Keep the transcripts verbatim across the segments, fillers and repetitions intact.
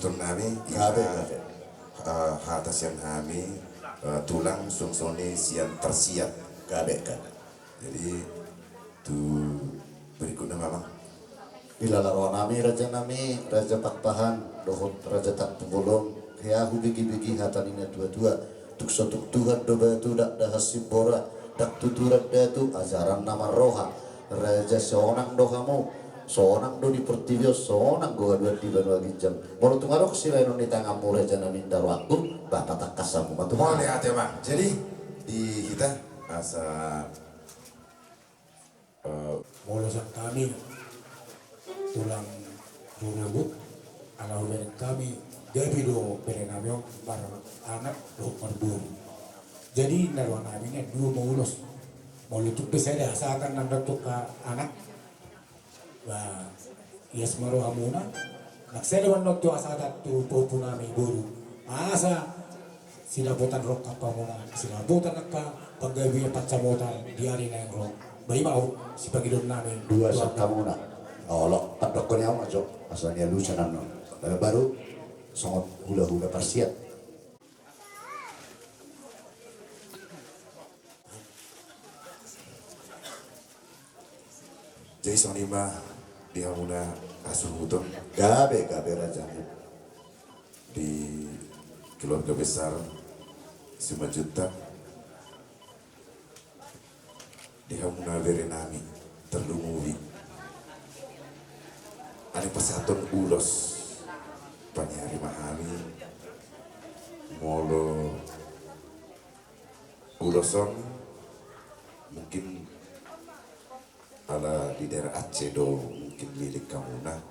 Tong nami, gabe, gabe. Eh, hata sian hami, eh, tulang suang songon i sian Parsiat, gabe, gabe. Jadi, tu berikutnya, Mamang. Di lala roha nami, raja nami, Raja Pakpahan, dohot Raja Tampubolon, hea hubege-bege hata ni na tua-tua, tung so tung Tuhan do batu, ndang dahas simbora, ndang tuturan datu, ajaran na marroha, raja sonang do hamu, sonang do di portibi on, sonang do haduan di banua ginjang. Molo tung adong sibaenon ni tanganmu raja nami, inda rohangku, bah patangkas hamu ma Tuhan. Mauliate, Amang. Jadi, di hita, asa, eh, molo sian hami, tulang Rorobot, ala hubereng hami, gabe do bere nami on, maranak dohot marboru. Jadi, na roha nami na dua ma ulos. Molo tung pe sada hasahatan nang dohot angka anak, bah, ias ma rohamuna, nang sada ma nang tu hasahatan tu pahompu nami boru. Asa silapotan rongkap hamuna, silapotan angka panggabean pansamotan di ari na naeng ro. Bah, i ma on sipangidoan nami. Dua tu sangkamuna. Olo, pandokkon ni au ma jo, asa nialusan annon. Baru songon hula-hula Parsiat. Jadi songon i ma di hamuna hasuhuton, gabe, gabe raja nami, di keluarga besar Simanjuntak, di hamuna bere nami, tarlumobi, anak pasahaton ulos, paniari ma hami, molo ulos on, mungkin ala di daerah Aceh do mungkin milik hamuna,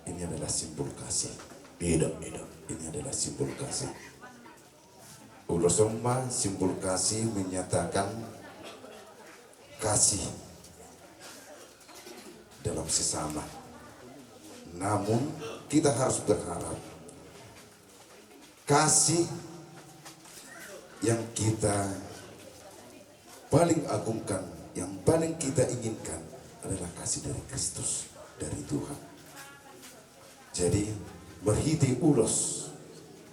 ini adalah simbol kasih. Ido, ido. Ini adalah simbol kasih. Ulos on ma simbol kasih, menyatakan kasih dalam sesama. Namun, kita harus berharap kasih yang kita paling agungkan, yang paling kita inginkan adalah kasih dari Kristus, dari Tuhan. Jadi, marhite ulos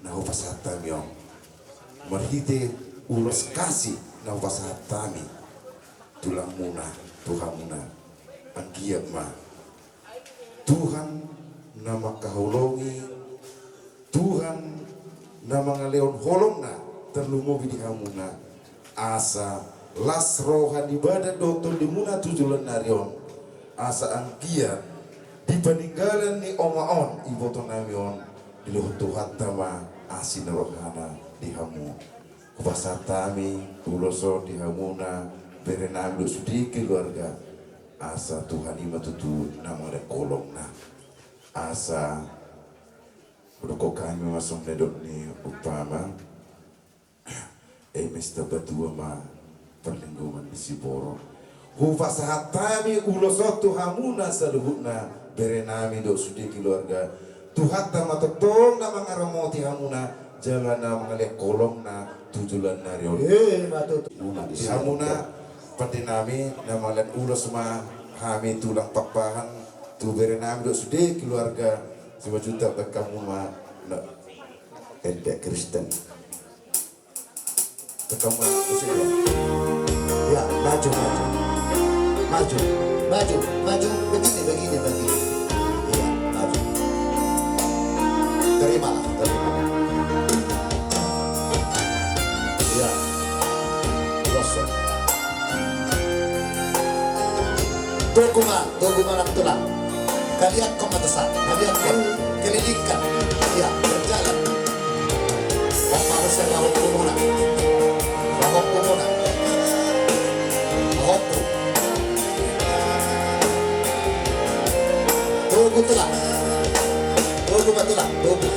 na hupasahat hami on, marhite ulos kasih na hupasahat hami, tulangmuna, tu hamuna, anggiat ma Tuhan na mangkaholongi, Tuhan na mangalehon holongna, tarlumobi di hamuna, asa las roha ni badan dohot tondimuna tu joloan ni ari on, asa anggiat di paninggalan ni oma on, iboto nami on, dilehon Tuhanta ma asi ni rohana di hamu. Hupasahat hami ulos on di hamuna, bere nami dohot sude keluarga, asa Tuhan i ma tutu na mangalehon holongna. Asa, dokkon hami ma songon na nidok ni umpama, eme sitamba tua ma parlinggoman ni siborok. Hupasahat hami ulos on tu hamuna saluhutna, bere nami dohot sude keluarga. Tuhanta ma tongtong na mangaramoti hamuna, jala na mangalehon holongna tu joloan ni ari on. Eh, ma tutu. Di hamuna pande nami, na mangalehon ulos ma hami tulang Pakpahan, tu bere nami dohot sude keluarga, Simanjuntak, baen hamu ma na ende Kristen. Pertemuan musik, ya. Ya, maju, maju. Maju, maju, maju. Begini, begini, begini. Iya, maju. Terimalah, terimalah. Iya. Gosok. Togu ma, togu ma nang tulang. Kaliakkon ma tusan, kaliakkon. Kelilingkan. Iya, berjalan. Pahompu muna. Pahompu muna. Pahompu. Togu tulang. Togu ma tulang, togu.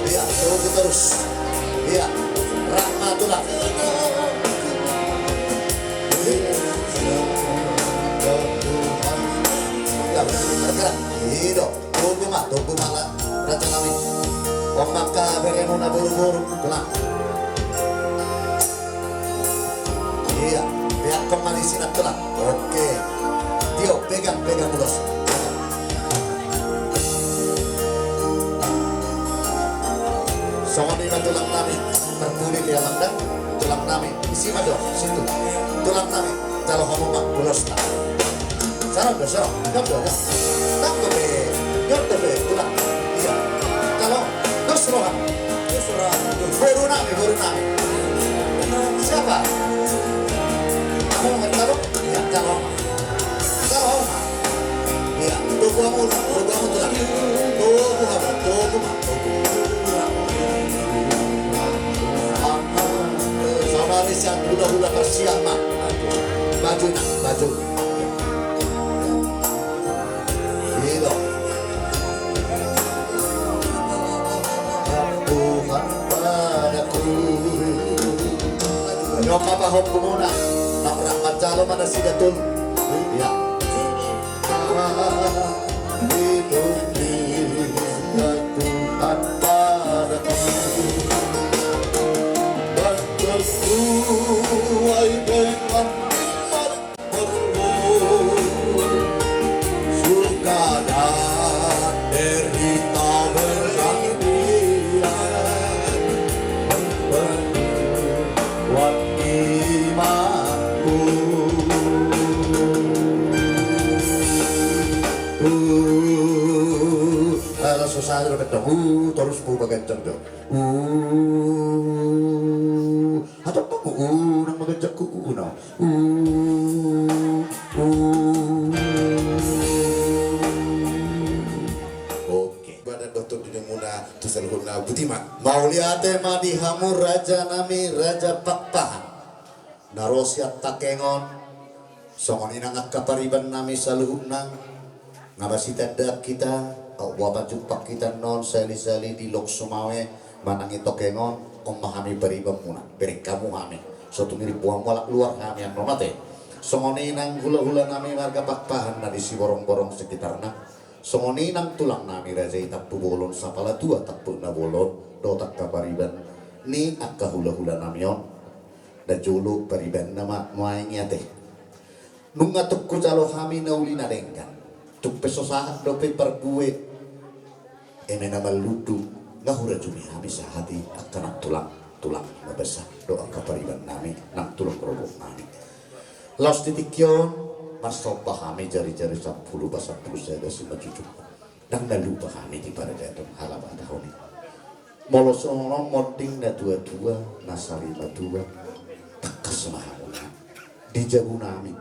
Iya, togu terus. Iya. Rap ma tulang. Iya, bergerak. Ido. Togu ma, togu ma, raja nami. On ma angka beremuna boru-boru, tulang. Iya, peakkon ma disi nang tulang. Oke. Tio, pegang, pegang ulos. Pegang. Songon i ma tulang nami, terpudi di amang da, tulang nami, isi ma jo, situ. Tulang nami, jalo hamu ma, ulos na. Sana do, sana, nyop do, nyop. Tanggo be, nyop do be, tulang. Iya. Jalo, dos roha. Dos roha. Boru nami, boru nami. Siapa? Kamu ngerti apa? Iya, jalo. Jalo. Iya, tubu hamu, tubu hamu tulang. Tubu hamu, tubu hamu, tubu. Sama ni sian hula-hula parsiap ma. Maju na, maju. Iya. Tuhan padaku. Nyok apa hopumuna? Nak rangkat jalo mana si Datul? Iya. Hidupnya Tuhan padaku. Dan sesuai dengan firman-Mu, suka dan derita bergantian memperkuat imanku. Uh, ala so sadar betul, uh, terus ku bagan contoh. Uh, atau kamu, uh, nang bagan jaku, uh, no. Uh, uh. Oke, badan dohot di muna tu saluhutna, boti ma. Mauliate ma di hamu raja nami, Raja Pakpahan. Na ro sian takengon, songon i nang angka pariban nami saluhutna, na masitandaan hita, au boha pajumpang hita annon sahali-sahali di Lok Sumawe, manang i takengon, on ma hami pariban muna, bereng hamu hami, so tung i rimbo hamu alap luar hami annon ate. Songon i nang hula-hula nami marga Pakpahan na di Siborong-borong sekitarna, songon i nang tulang nami Raja i Tampubolon, Sapalatua Tampukna Bolon, dohot angka pariban ni angka hula-hula nami on. Najolo paribanna ma nuaeng i ate. Nunga tung hujalo hami na uli na denggan. Tung pe so sahat dope parbue eme na mallundu, nga hurajumi hami sahat i angka nang tulang, tulang na basa dohot angka pariban nami, nang tulang rorobot nami. Laos di tingki on, marsomba hami jari-jari sampulu, pasampulu sada simanjujung. Ndang na lupa hami di paradaton halabatan on i. Molo songon on monding na tua-tua, na sarimatua, tangkas ma hamuna di jabu nami,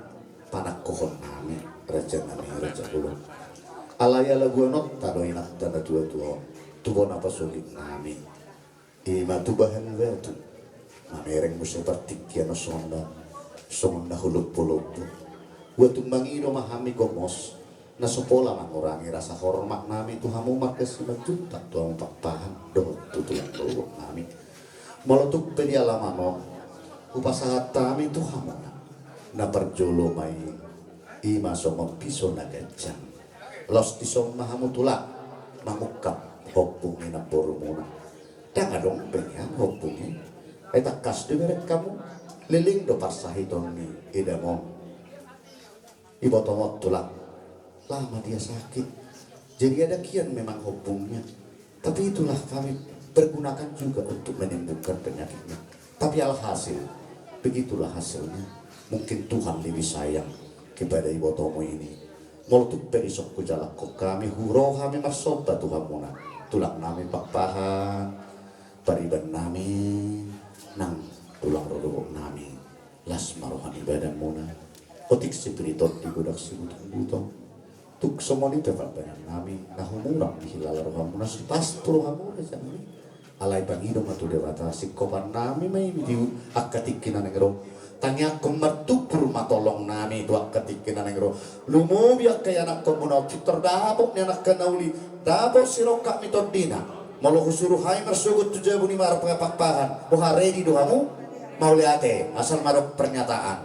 panangkohon nami, raja nami, raja bolon. Alai ala boanonta do inanta na tua-tua on, tu bona pasogit nami. I ma tu bahen batu. Mamereng muse partingkian on songon na, songon na holombo-lombo. Boha tung mangido ma hami gomos, na so pola mangurangi rasa hormat nami tu hamu marga Simanjuntak, tu hamu Pakpahan dohot tu tulang rorobot nami. Molo tung pe di alaman on, hupasahat hami tu hamuna. Na parjolo ma i, i ma songon piso na ganjang. Laos dison ma hamu tulang mangungkap hombung ni namborumuna. Ndang adong be nian hombung i. Ai tangkas do ibereng hamu. Leleng do parsahiton ni edang on. Ibotom on tulang, lama dia sakit. Jadi ada kian memang hombungnya. Tapi itulah kami pergunakan juga untuk menyembuhkan penyakitnya. Tapi alhasil, begitulah hasilnya. Mungkin Tuhan lebih sayang kepada ibotomu ini. Molo tung pe dison hujalakhon hami, huroha hami marsomba tu hamuna, tulang nami Pakpahan, pariban nami, nang tulang rorobot nami. Las ma roha ni badanmuna. Otik sipir ni tondi, godang sibutongbutong. Tung songon i pe pambahenan nami, na humurang di hilala rohamuna, sipasu tu rohamuna, raja nami. Alai pangido ma tu Debata, singkopan nami ma i di angka tingki na naeng ro. Tangiangkon martumpur ma tolong nami tu angka tingki na naeng ro. Lumobi angka ianakkonmuna on, pintor dapot nian angka na uli, dapot sirongkap ni tondina. Molo husuru hami marsogot tu jabu ni marga Pakpahan, boha, ready do hamu? Mauliate, asal ma adong pernyataan.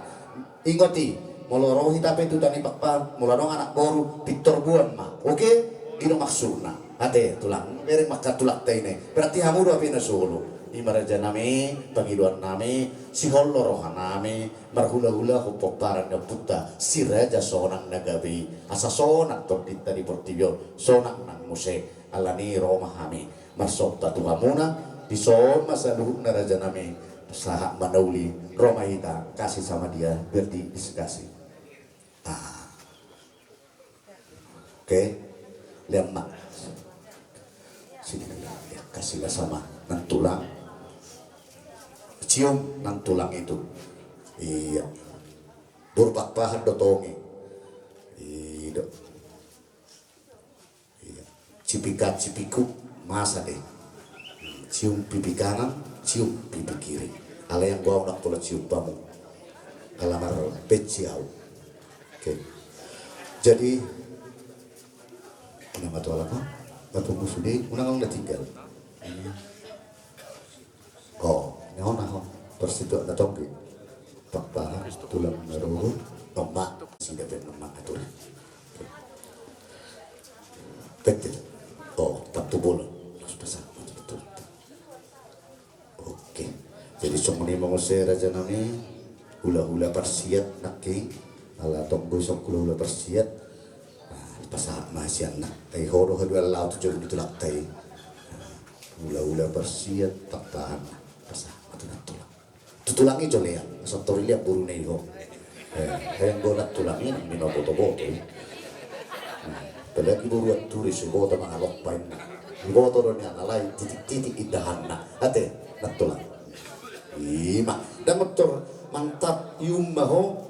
Ingot i, molo ro hita pe tu huta ni Pakpahan, molo adong anak boru, pintor boan ma. Oke? I do maksudna. Ate, tulang. Bereng ma angka tulangta i ne. Berarti hamu do hape na solo. I ma raja nami, pangidoan nami, sihol do roha nami, marhulahulahon pomparan ni ompunta, si Raja Sonang na gabe i. Asa sonang tondinta di portibi on, sonang nang muse. Alani i ro ma hami marsomba tu hamuna, Dison ma saluhutna raja nami, sahat ma na uli, ro ma hita, kasih sama dia, biar di-, dikasih. Ah. Oke, lihat mak. Sini, ya, kasihlah sama nantulang. Cium nantulang itu. Iya. Boru Pakpahan do tong i. Iya. Iya. Cipika cipiku masa deh. Cium pipi kanan, cium pipi kiri. Alai anggo au ndang pola cium hamu. Ala marpensi au. Oke. Jadi, unang ma tu alak, ha? Bapak musuh deh, unang, unang na tinggal. Oh, nyawa na ho. Persitu na tonggi. Pakpahan, tulang na ruru. Tombak, sida pe nama atur. Betul. Oh, tampu bolon. Las pasahat ma tu. Oke. Jadi songon i ma muse raja nami, hula-hula parsiat nangkin, ala tong boi songon hula-hula parsiat. Nah, pasahat ma sian na. Ai ho do haduan laho tu jabu ni tulang ta i. Nah, hula-hula parsiat, Pakpahan. Pasahat ma tu nantulang. Tu tulang i jolo lean, asa tor i lean boruna i ho. Eh, henggo nantulang i nang minoboto-boto i. Hmm, apalagi boru Anturi, so iboto mangalompa inna. Iboto do nian alai titik-titik indahanna. Ate, nantulang. Ima, ndang tor mantap, ium ma ho,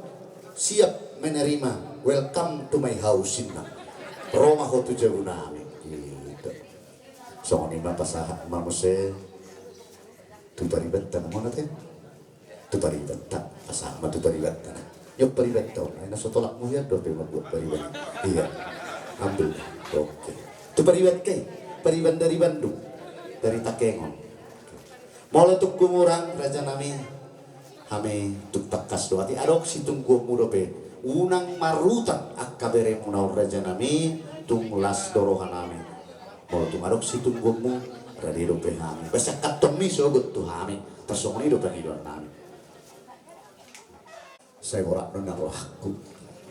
siap menerima, welcome to my house inna. Ro ma ho tu jabu nami. Gitu. Songon i ma pasahat ma muse. Tu paribanta ma muna te. Tu paribanta. Pasahat ma tu paribanta na. Nyo paribanta on. Ai na so tolap mu hian dope mambuat pariban. Iya. Ambil. Oke. Tu pariban ke. Pariban dari Bandung. Dari Takengon. Molo tung hurang raja nami. Hami tung tangkas do ate adong situngguonmu dope. Unang marutang angka beremuna on raja nami. Tung las do roha nami. Molo tung adong situngguonmu, rade dope hami. Basa kantong ni sogot tu hami. Tarsongon i do pangidoan nami. Sai borat do na rohangku.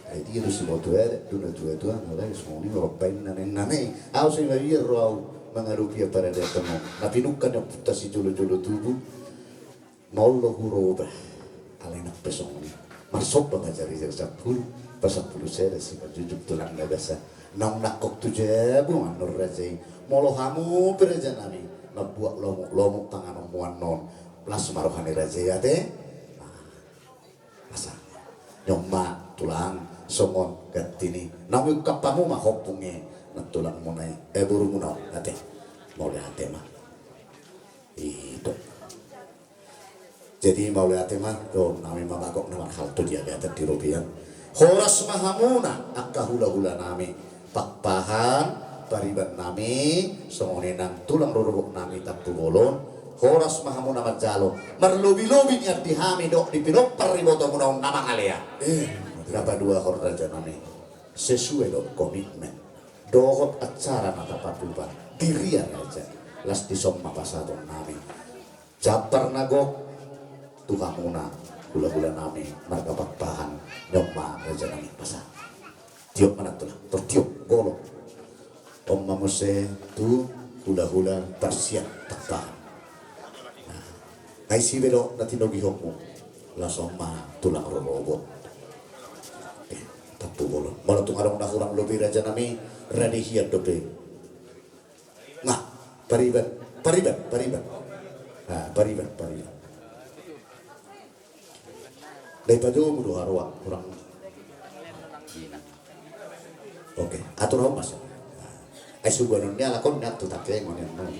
Ai dia do siboto adat do na tua-tua na lain songon i ma baen na nenna nai. Au sai mabiar ro au mangadopi aparadaton on. Na pinungka ni ompunta sijolo-jolo tubu. Maol do huroba, alai nang pe songon i. Marsomba ma jari-jari sampulu, pasampulu sada simanjujung tulang na basa. Naung nangkok tu jabu annon raja i. Molo hamu pe raja nami, mambuat lomuk-lomuk panganonmu annon. Las ma roha ni raja i ate. Nah, asa. Nyon ma tulang, songon ganti ni. Naung iungkap hamu ma hompung i. Nang tulangmuna i. Eh, borumuna on ate. Mauliate ma. Ito. Jadi mauliate ma, do nami mamagok na marhalto di agatan di robean. Horas ma hamuna angka hula-hula nami, Pakpahan, pariban nami, songon i nang tulang rorobot nami Tampubolon. Horas ma hamuna manjalo, marlobi-lobi nian di hami dohot di pinompar ni ibotomuna on na mangalean. Eh, na paduahon raja nami, sesuai dohot komitmen dohot acara na tapatupa di ria raja. Las dison ma pasahaton nami. Jambar na gok tu hamuna hula-hula nami marga Pakpahan, nyon ma raja nami pasahat. Tiop ma nang tulang, tor tiop golok. On ma muse tu hula-hula parsiat Pakpahan. Nah, ai sibe do na tinogihonmu. Las on ma tulang rorobot. Eh, Tampubolon. Molo tung adong na hurang lobi raja nami, rade hian dope. Nah, pariban, pariban, pariban. Nah, pariban, pariban. Dai pajomu do haroa hurang. Oke, atur hamu ma. Nah, ai subanon ni alak on nian tu Takengon nian on.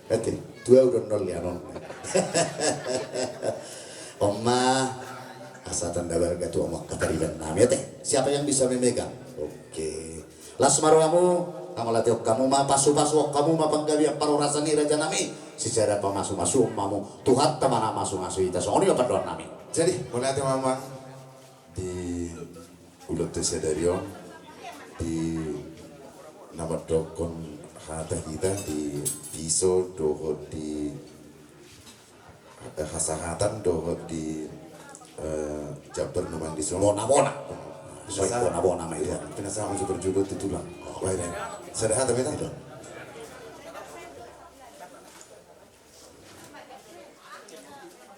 Oke, tu au do on lianon. On ma, asa tanda balga tu hamu angka pariban nami ate. Siapa yang bisa memegang? Oke. Las ma rohamu, na mauliate on hamu ma, pasu-pasu on hamu ma panggabean parhorasan i raja nami. Sisada pamasu-masu on ma hamu. Tuhanta ma na masu-masu hita, songon i ma pandohan nami. Jadi, mauliate ma amang di ulaonta sadari on, di na mandokkon hata hita di piso dohot di eh, hasahatan dohot di, eh, jambar na mangan dison. Bona-bona. Pinasahat. Bona-bona ma i. Iya, pinasahat ma jugor-jugor tu tulang. Baen. Sada hata ma hita. Iya.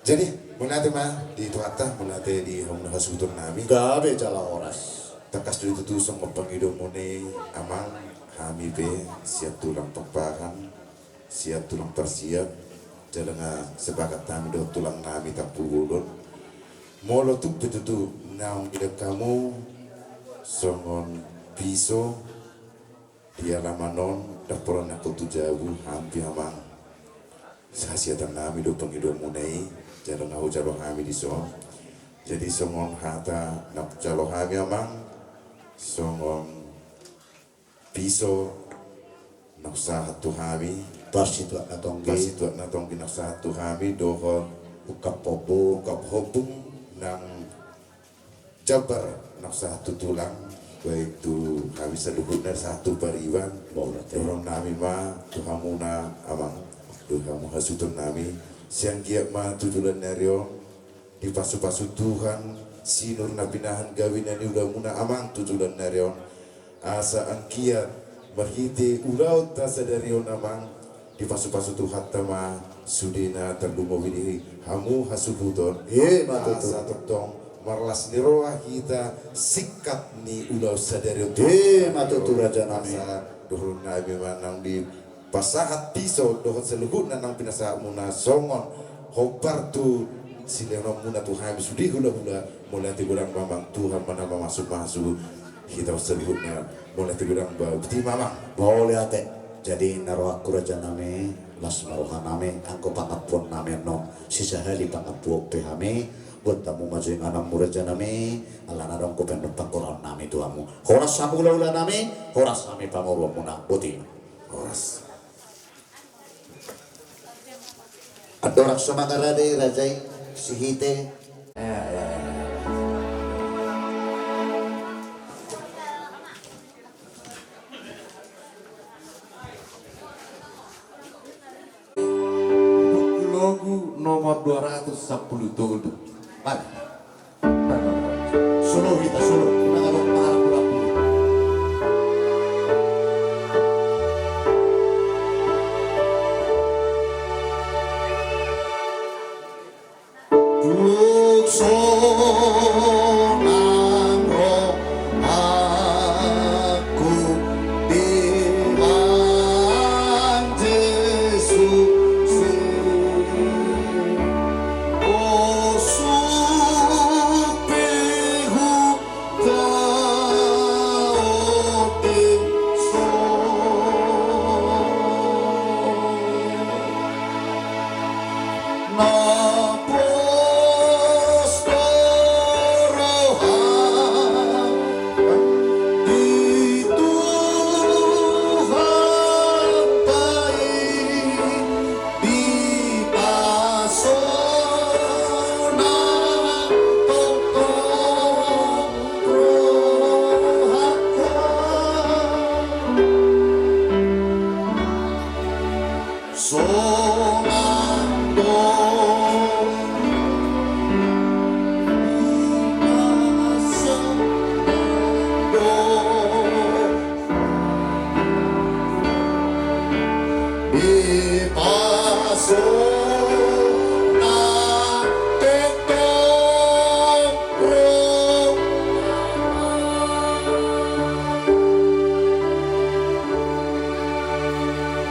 Jadi, mauliate ma di Tuhanta, mauliate di hamu na hasuhuton nami. Gabe jala horas. Tangkas do i tutu songon pangidoanmuna i, Amang, hami pe sian tulang Pakpahan, sian tulang Parsiap, jala nga sepakat hami dohot tulang nami Tampubolon. Molo tung pe tutu naung didok hamu songon piso, di alaman on, dapot na tu jabu, hami pe Amang. Sahasiatan nami do pangidoanmuna i, jala na hujalo hami dison. Jadi songon hata na hujalo hami Amang, songon piso na husahat tu hami. Parsituak na tonggi. Parsituak na tonggi na husahat tu hami, dohot ungkap ombung. Ungkap ombung nang jambar na sahat tu tulang, baen tu hami saluhutna sahat tu pariban. Mauliate. Dohonon nami ma tu hamuna Amang, tu hamu hasuhuton nami, sai anggiat ma tu joloan ni ari on dipasupasu Tuhan sinur na pinahan gabe na niulamuna Amang tu joloan ni ari on. Asa anggiat marhite ulaonta sadari on Amang, dipasupasu Tuhanta ma sude na tarlumobi di hamu hasuhuton. Ima tutu. Asa tongtong marlas ni roha hita, singkat ni ulaon sadari on. Ima tutu, raja nami. Asa dohonon nami ma naung dipasahat piso dohot saluhutna naung pinasahatmuna songon hombar tu silehononmuna tu hami sude hulahula. Mauliate godang ma Amang, Tuhan ma na mamasumasu hita saluhutna. Mauliate godang, ba, botima Amang. Mauliate. Jadi na rohangku raja nami, las ma roha nami, anggo pangampuon nami annon, sisahali pangampuon pe hami, buat hamu ma jo ingananmu raja nami, alana adong dope annon pangkorahon nami tu hamu. Horas hamu hulahula nami, horas hami pamoruonmuna, botima. Horas. Andorang so mangarade raja i, Sihite. Buku logu nomor dua ratus sampulu tolu. Baik. Solo hita, solo. Unang adong parambu-rambu. Dung sonang rohangku di Tuhan Jesus i, osuk pe hu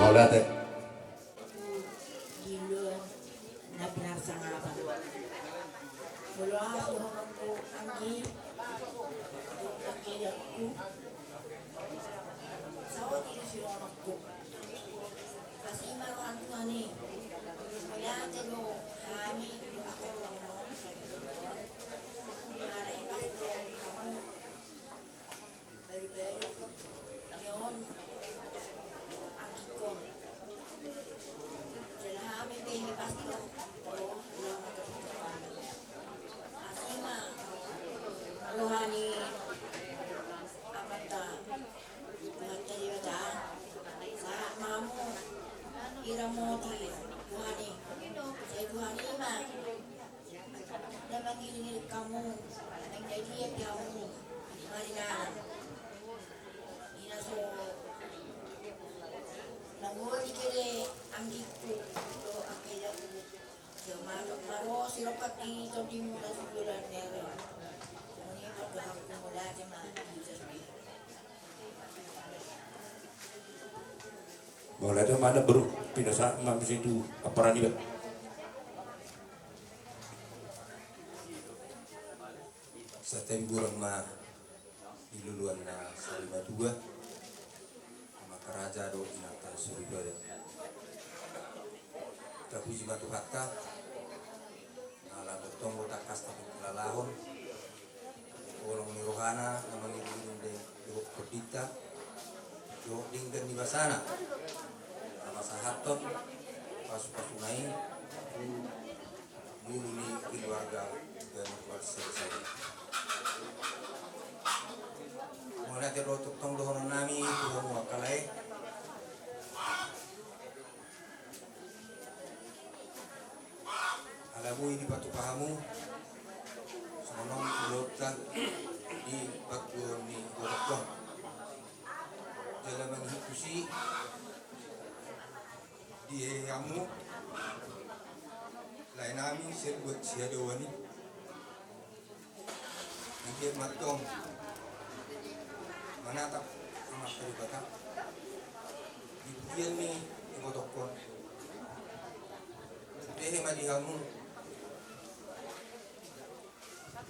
Mauliate. Di ulaon na pinarsangapan. Molo aha sidohononku anggi, tu anggi dangku. Saut i do sidohononku. Asi ma roha ni Tuhan i. Mauliate do hami tu akornami. Mauliate do hamu. Baru-baru on anggikon. Jala hami pe ni pastor. Asi ma roha ni Amanta, Amanta Debata. Sahat ma hamu diramoti Tuhan i. Sai Tuhan i ma na mangiringiring hamu, manjadian hamu maringanan. Ina so na boi kede anggikku dohot anggi dangku. Jama maros Sirongkap di tondimuna tu bulan ni ari on. Songon i ma dohakku, mauliate ma di jolma. Mauliate ma na, Bro. Pinasahat ma muse tu ampara niba. Santabi gurang ma di luluan na sarimatua, amanta raja dohot inanta soripada. Tapuji ma Tuhanta, ala tongtong do tangkas tapilalahon, holong ni rohana na mangido-ido dohot tondinta, dohot denggan ni basana na pasahathon pasu-pasuna i tu ngolu ni keluarga ganup marsadasada. Mauliate do tongtong dohononnami tu hamu angka lae. Ala boi dipatupa hamu songon on ulaonta di pangguaon ni borokon. Jala mangihut tusi, dihehe hamu laenami sian buat sihadauan i. Anggiat ma antong manatap Amanta Debata di pujian ni ibotongkon. Dihehe ma di hamu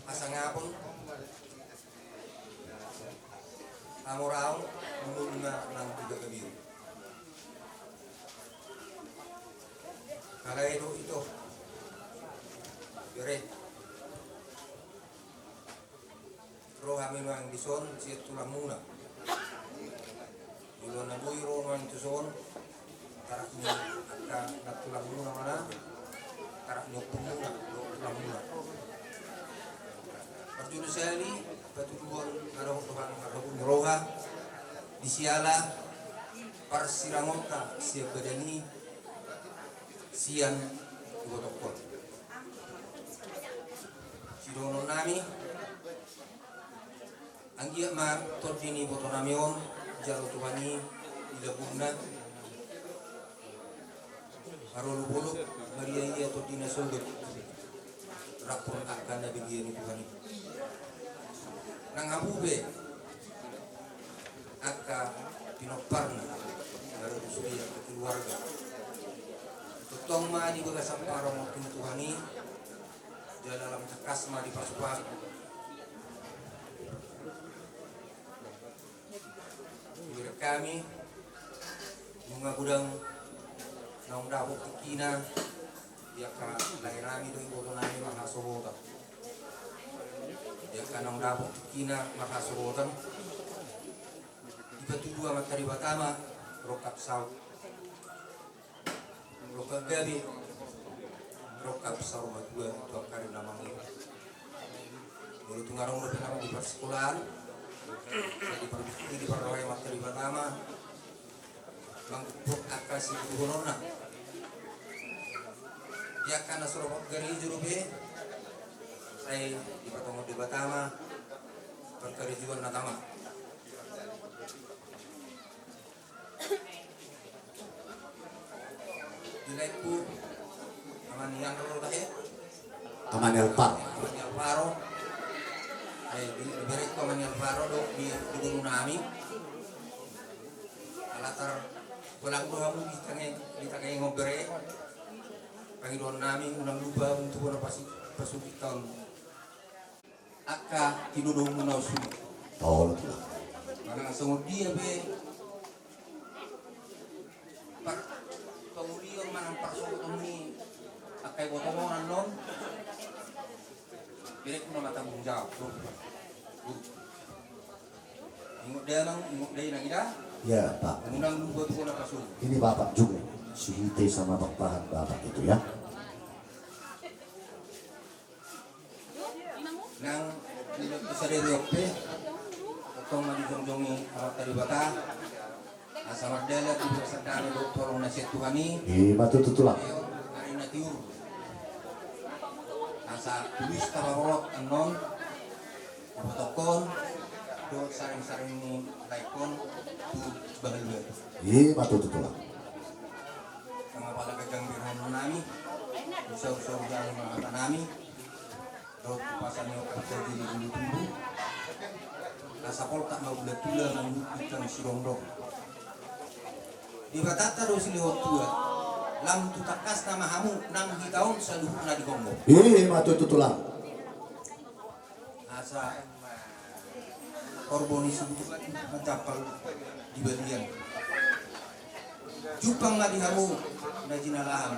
hasangapon, hamoraon, umur na nang di bagabiru. Alai do ito, bere, ro hami nuaeng dison sian tulangmuna. Jolo na boi ro nuaeng tuson, tarak ni angka nantulangmuna ma na, tarak ni ompunmuna dohot tulangmuna. Parjolo sahali patuduhon na dohot dohot na dohot ni roha di siala parsirangonta sian badan i sian ibotongkon. Sidohononnami, anggiat ma tondi ni ibotonami on jalo Tuhan i di lambungna. Marolopolop ma dia ia tondi na sogot rap dohot angka na bege ni Tuhan i. Nang hamu pe angka pinomparna, jalo sude angka keluarga, tongtong ma di bagasan parongoti ni Tuhan i. Jala lam tangkas ma dipasu-pasu. Ibereng hami nunga godang naung dapot tingkina di angka laenami dohot ibotonami marhasohotan. Di angka naung dapot tingkina marhasohotan, dipatudu Amanta Debata ma rongkap saut, rongkap gabe, rongkap saur matua tu angka ari na mangihut. Molo tung adong dope na di parsikolaan, sai dipardohai, dipardohai Amanta Debata ma manggomgom angka sidohononna. Di angka na so ro margarejo dope, sai dipatongon Debata ma pargarejoan na tama. Di laengku, Ama ni Alvaro tahe. Ama ni Alvaro. Ama ni Alvaro. Eh, di, diberengku Ama ni Alvaro do di, di gurunami. Ala tarpalang do hamu di tangi, di tangi ngobere. Pangidoannami unang lupa untuk bona pasi, pasuki taon. Angka tinodongmuna on sude. Olo, Tulang. Manang songon dia pe par-, pangulion manang parsohoton ni angka ibotom on annon, berengku nama tanggung jawab, bro. Bro. Ingot damang, ingot dainang, ida. Ya, Pak. Unang lupa tu bona pasu. Ini Bapak juga. Sihite sama Bang Pahan Bapak itu, ya. Nang di sadari on pe, tongtong ma dijongjongi Amanta Debata asa mardalan di bagasan dame dohot holong na sian Tuhan i. Ima tutu, Tulang. Ari na tiur asa tulis tapaborhat annon, ibotongkon dohot sareng-sareng ni laengkon tu bahaluan. Ima tutu, Tulang. Tangkas pala gagang berhononnami. Saur-saur jala ma hata nami. Dohot tu pasan ni opat jadi bulu tubu. Asa poltak ma bulan tula manguhut bintang sirongdong. Debatanta do silehon tua. Lam tu tangkasna ma hamu nang hita on saluhutna di gomgom. Ima tutu tulang. Asa horbo ni subutuan mancampal di balian. Jumpang ma di hamu na jinalahan,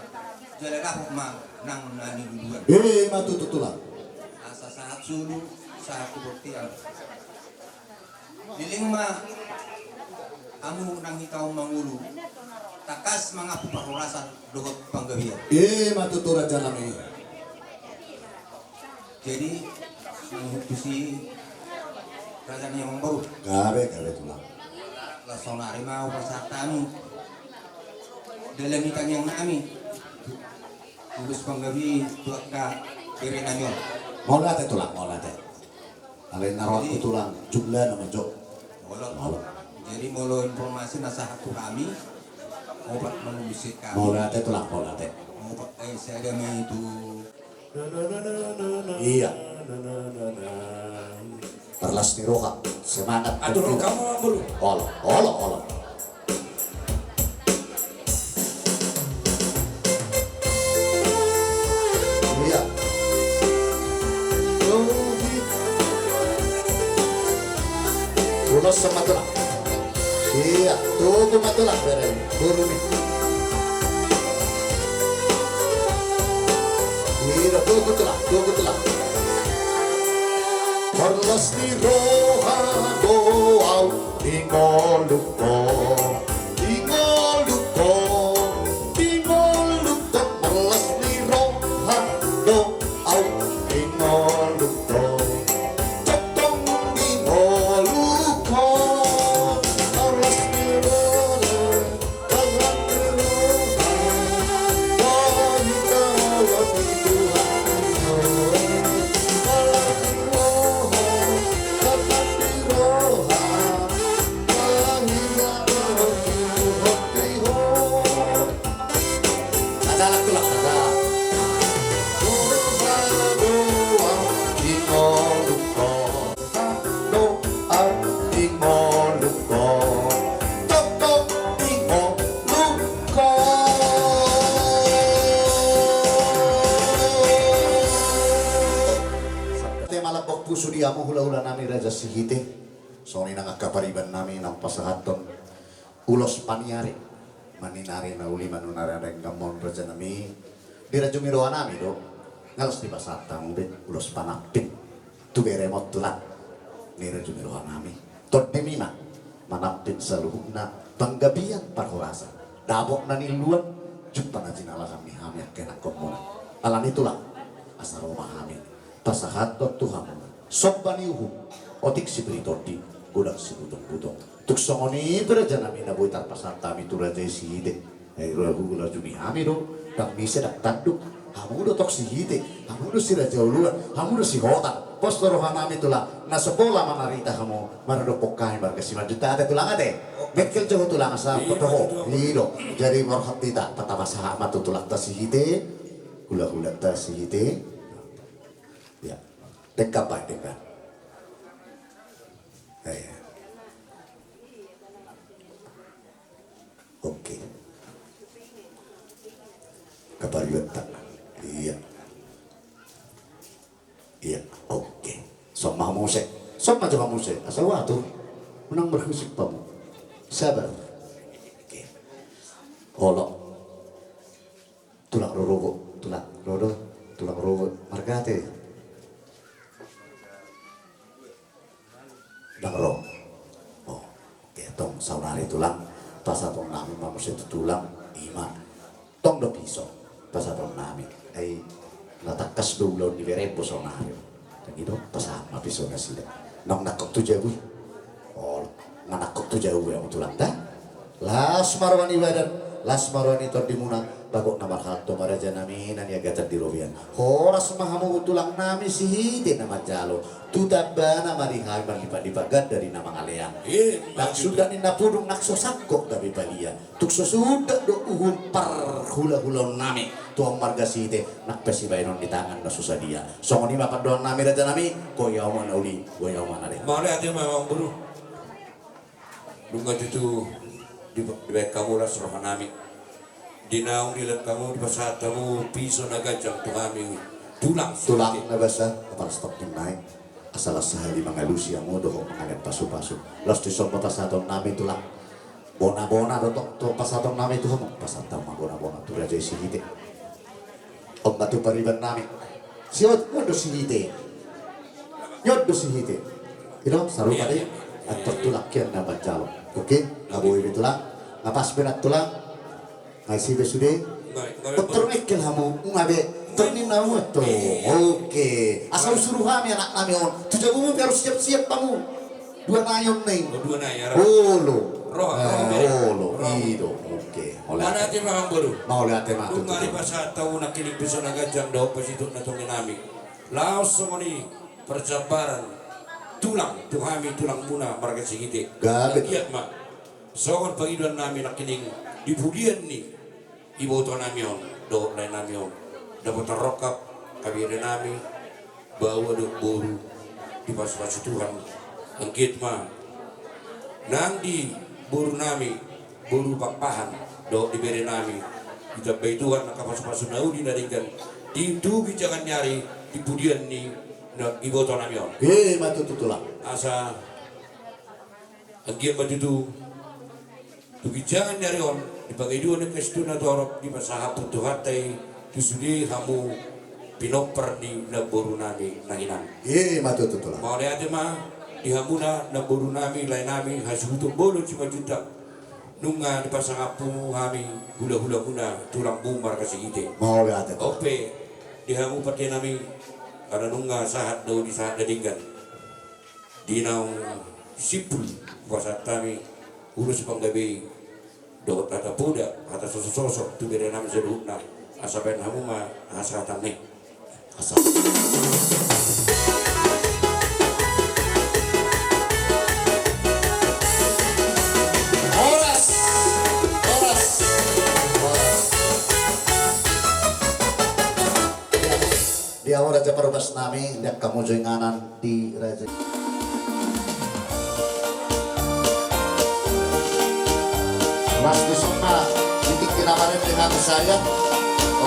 jala dapot ma nang na niluluan. Ima tutu tulang. Asa sahat solu, sahat tu bontean. Leleng ma hamu nang hita on mangolu, tangkas mangampu parhorasan dohot panggabean. Ima tutu raja nami. Jadi, manguhut tusi raja ni amangboru. Gabe, gabe tulang. Laos saonari ma hupasahat hami dalan ni tangiang nami. Ulos panggabean tu angka bere nami on. Mauliate tulang, mauliate. Alai na rohangku tulang, jumlahna ma jo. Molo. Molo. Jadi molo informasi na sahat tu hami, opat ma ulos sian hami. Mauliate tulang, mauliate. Opat, eh, sada ma i tu. Ia. Parlas ni roha, semangat. Atur roha ma, Bulu. Olo, olo, olo. Ia. Ulos sama tulang. Ia, tugu ma tulang, bere. Guru ni. Ia, tugu tulang, tugu tulang. Parlas ni roha do au. Di ngolunta, di ngolunta, di ngolunta, parlas ni roha do au di ngolunta. Tongtong di ngolunta, parlas ni roha. Te malambok pusu di hamu hulahula nami Raja Sihite. Songon i nang angka pariban nami naung pasahathon ulos paniari. Maninari na uli manunari na denggan on raja nami. Dirajumi roha nami do. Nga las dipasahat hamu be ulos panampin. Tu berem on tulang. Nirajumi roha nami. Tondimi ma. Manampin saluhutna panggabean parhorasan. Dapot na niluluan. Jumpang na jinalahan ni hami angka ianakhonmuna. Alani tulang. Asa ro ma hami. Pasahathon tu hamu. Somba ni uhum. Otik sipir ni tondi. Godang sibutongbutong. Tung songon i pe raja nami na boi tarpasahat hami tu raja i Sihite. Ai roha hulajumi hami do, ndang muse ndang tanduk, hamu do tong Sihite, hamu do si raja uluan, hamu do si hotang. Pos do roha nami tulang, na so pola manarita hamu, maradophon hami marga Simanjuntak ate tulang ate. Mengkel jo ho tulang asa potoho. I do, jadi marhot hita, patapasahat ma tu tulangta Sihite, hulahulanta Sihite. Ya, denggan baen denggan. Oke. Kapariban ta. Ia. Ia, oke. Somba muse. Somba jo muse. Asa uatur. Unang berhusip hamu. Sabar. Oke. Olo. Tulang rorobot, tulang rodo, tulang rorobot, marga ate. Ndang ro. O, oke, tong saonari tulang, pasahaton nami ma muse tu tulang, ima. Tong do piso, pasahaton nami. Ai, na tangkas do ulaon ni berembo saonari. Ndang i do, pasahat ma piso nasida. Naung nangkok tu jabu i. O, nga nangkok tu jabu i hamu tulang da. Las ma roha ni badan, las ma roha ni tondimuna, bagot na marhalto ma raja nami na niagatan di robean. Horas ma hamu tulang nami Sihite na manjalo. Tu tambana ma di hami marlipatlipat ganda di na mangalean. Ndang sundat ninna pudung nang so sangkot gabe balian. Tung so sundat do uhum parhulahulaon nami. tu hamu marga Sihite, nang pe sibaenon ni tangan na so sadia. Songon i ma pandohan nami raja nami, go i hamu ma na uli, go i hamu ma na denggan. Mauliate ma amang boru. Nunga tutu di, dibaen hamu las roha nami. Di naung dilehon hamu, dipasahat hamu piso na ganjang tu hami tulang. Tulang na basa, apala stop di nai. Asa las sahali mangalusi hamu dohot mangalean pasupasu. Laos dison ma pasahaton nami tulang. Bonabona do tong tu pasahaton nami tu hamu, pasahat hamu ma bonabona tu raja i Sihite. On ma tu pariban nami. Sihot, on do Sihite. On do Sihite. I do, sarupa do i. Antar tulang hian na manjalo. Oke, nga boi be tulang. Nga pas be nang tulang. Nga isi be sude. Nga, nga be. Tor mengkel hamu, nga be. Tor ninna hamu antong. Oke. Asa husuru hami anak nami on. Tu jabu mu pe harus siap-siap hamu. Dua nai on nai. Oh, dua nai, aro. Olo. Roha, eh, roha bere. Olo. Roha. I do. Oke. Mauliate. Mauliate ma amang boru. Mauliate ma tutu. Nunga dipasahat hamu nangkining piso na ganjang dohot pasitut na tondi nami. Laos songon i parjambaran tulang tu hami tulangmuna marga Sihite. Gabe. Anggiat ma. Songon pangidoan nami nangkining di pudian ni iboto nami on dohot lae nami on, dapotan rongkap, habere nami, baoa dohot boru, dipasupasu Tuhan. Anggiat ma nang di boru nami, boru Pakpahan, dohot di bere nami, ditambai Tuhan angka pasupasu na uli na denggan di tu ginjangan ni ari di pudian ni na iboto nami on. I ma tutu tulang. Asa anggiat ma tutu tu ginjangan ni ari on, di pangidoan ni angka situan na torop, dipasahat Tuhanta i tu sude hamu pinompar ni namboru nami na hinan. I ma tutu tulang. Mauliate ma di hamuna namboru nami, lae nami, hasuhuton bolon Simanjuntak. Nunga dipasangap hamu hami hulahulamuna tulangmu marga Sihite. Mauliate. On pe di hamu pande nami, ala nunga sahat na uli sahat na denggan. Di naung simpul hupasahat hami ulos panggabean dohot hata poda, hata sosososok tu bere nami saluhutna, asa baen hamu ma hasahatan i. Asa. Horas. Horas. Horas. Di hamu raja parubas nami, di angka mujur inganan di raja. Las di songon na di tingki na marende hami sahat.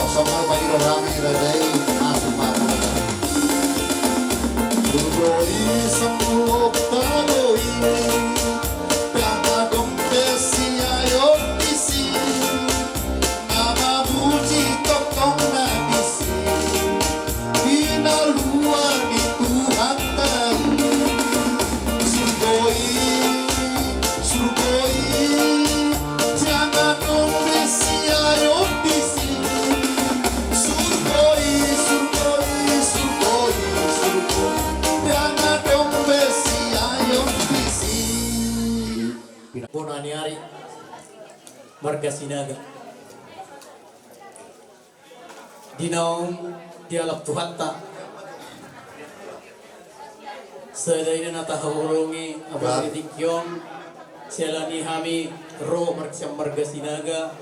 Songon na paido hami raja i, masuk ma. Dudoi sanggup padoi. Pahadong pe siayon disi. Nama muji tongtong na disi. Pinalua ni Tuhanta i. Surgo i, surgo i, jangan dong be siayon disi. Surgo i, surgo i, surgo i, surgo i, jangan dong be siayon disi. Bona ni ari. Marga Sinaga. Di naung dialap Tuhanta. Sada i na tahaholongi apala di tingki on, siala ni hami ro marsian marga Sinaga,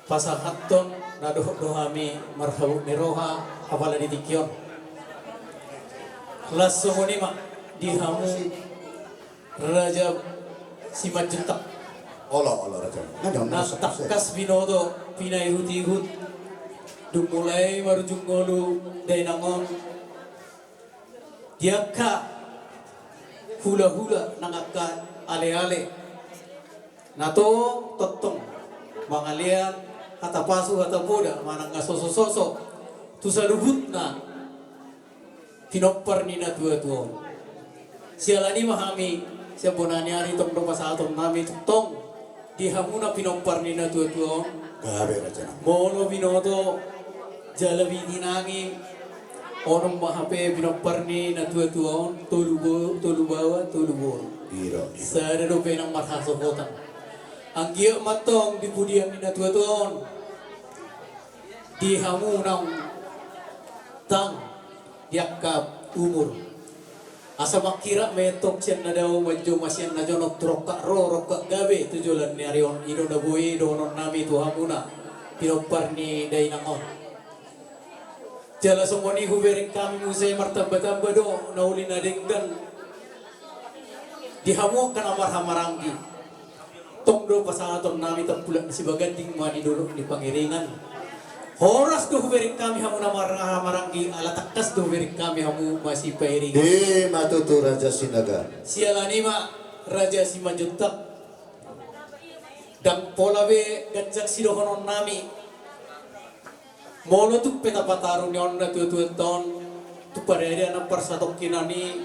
pasahathon na dohot do hami marhabot ni roha apala di tingki on. Las songon i ma di hamu Raja Simanjuntak. Olo, olo, raja. Na tangkas binoto pinaihutihut, dung mulai marujung ngolu dainang on, di angka hulahula nang angka aleale na tongtong mangalean hata pasu hata poda manang na sosososok tu saluhutna pinompar ni natuatua on. Siala ni i ma hami sian bona ni ari tong do pasahaton nami tongtong di hamuna pinompar ni natuatua on. Gabe raja nami. Molo binoto jala bininangi, onom ma hape pinompar ni natuatua on, tolu bo-, tolu baoa, tolu boru. Iro, iro. Sada dope nang marhasohotan. Anggiat ma tong di pudian ni natuatua on. Di hamu naung tang di angka umur. Asa mangkirap ma i tong sian na dao manjou ma sian na jonok tu rongkap ro rongkap gabe tu joloan ni ari on, i do na boi dohonon nami tu hamuna. Pinompar ni dainang on. Jala songon i hubereng hami muse martamba-tamba do na uli na denggan di hamu angka na marhahamaranggi. Tong do pasahaton nami tampulak ni Sibaganding ma di dolok ni Pangiringan. Horas do hubereng hami hamu na marhahamaranggi, ala tangkas do hubereng hami hamu masipairingan. Ima tutu, Raja Sinaga. Siala ni i ma, Raja Simanjuntak. Ndang pola be ganjang sidohonon nami. Molo tung pe tapataru ni on na tua-tua taon tu parade na parsatongkinan i,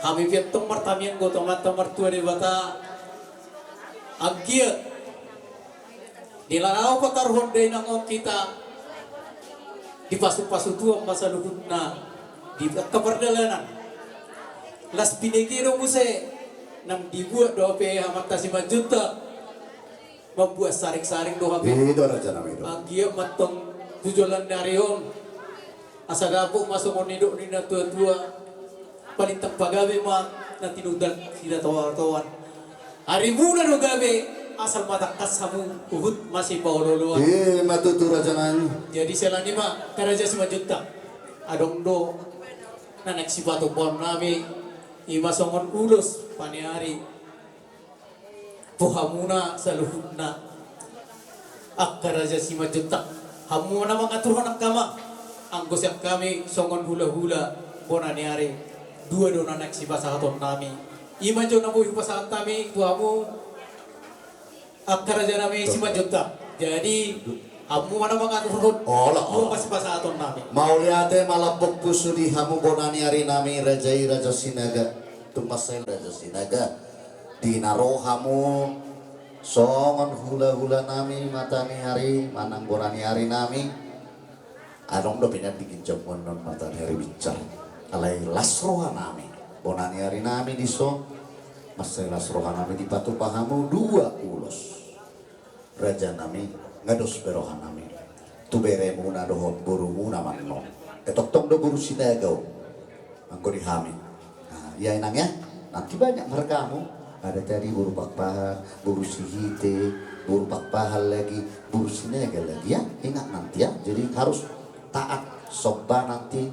hami pe tong martamiang do tu Amanta Martua Debata. Anggiat di na laho pataruhon dainang on hita, dipasu-pasu Tuhan ma saluhutna di angka pardalanan. Las binege do muse nang dibuat do hape amanta Simanjuntak. Mambuat saring-saring do hape. I do, raja nami, i do. Anggiat ma tong tu joloan ni ari on, asa dapot ma songon nidok ni na tua-tua. Palintang pagabe ma na tinutulak sian toar-toar. Arimuna do gabe, asal ma tangkas hamu huhut masipaolo-oloan. Ima tutu, raja nami. Jadi siala ni i ma, angka raja Simanjuntak, adong do na naeng sipatupaon nami, ima songon ulos paniari tu hamuna saluhutna. Angka raja Simanjuntak, hamu ma na mangaturhon angka amang. Anggo sian hami songon hula-hula bona ni ari, dua do na naeng sipasahaton nami. Ima jo na boi hupasahat hami tu hamu, angka raja nami Simanjuntak. Jadi hamu ma na mangaturhon. Olo, dua olo. Sipasahaton nami. Mauliate, malambok pusu di hamu bona ni ari nami, raja i, raja Sinaga. Tung mansai, raja Sinaga. Di na ro hamu songon hula-hula nami, mata ni ari manang bona ni ari nami. Adong dope nian di ginjang on mata ni ari binsar. Alai las roha nami, bona ni ari nami dison. Mansai las roha nami dipatupa hamu dua ulos. Raja nami, nga dos be roha nami tu beremuna dohot borumuna mannon. E, tongtong do boru Sinaga on anggo di hami. Nah, ia inang ya, nanti banyak margamu. Ada tadi boru Pakpahan, boru Sihite, boru Pakpahan lagi, boru Sinaga lagi ya. Ingat nanti ya, jadi harus taat somba nanti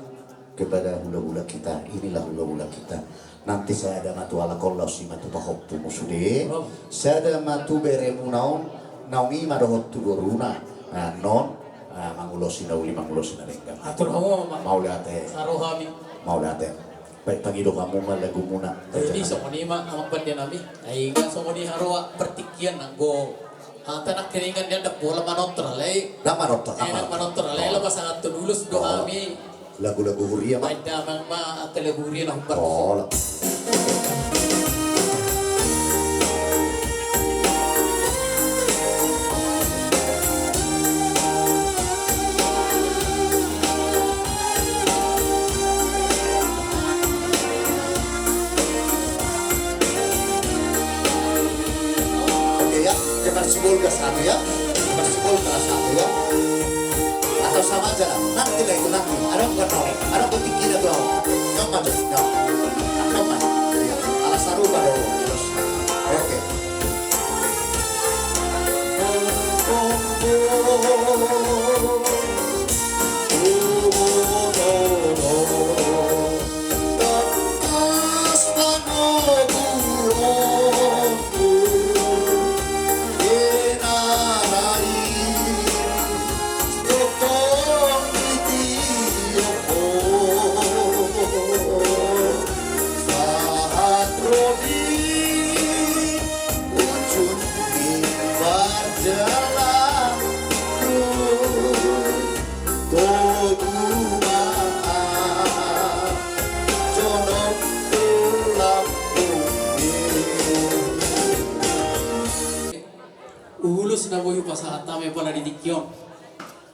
kepada hula-hula kita. Inilah hula-hula kita. Nanti sada ma tu halak on, laos i ma tu pahompumu sude. Sada ma tu beremuna on, naung i ma dohot tu boruna. Nah, non, ah, mangulosi na uli, mangulosi na denggan. Atur hamu ma. Mauliate. Saroha nami. Mauliate. Baik, pangido hamu ma lagumuna. Jadi songon i ma amang pande nami. Ai nga songon i haroa partingkian, anggo hata nangkiningan nian ndang pola manontor alai. Ndang manontor, eh, ndang manontor alai. Laho pasahathon ulos do hami. Lagu-lagu huria ma. Baen damang ma angka lagu huria na hombar. Olo. Oke ya, Depan Sibolga satu ya. Depan Sibolga satu ya. Atau sama aja lah. Nanti lah itu nanti. Ada bukan tahu. Ada penting kita tuh. Nyaman tuh. Nyaman. Nyaman. Iya. Alas sarupa dong. Terus. Oke. Ulos na boi hupasahat hami pala di tingki on.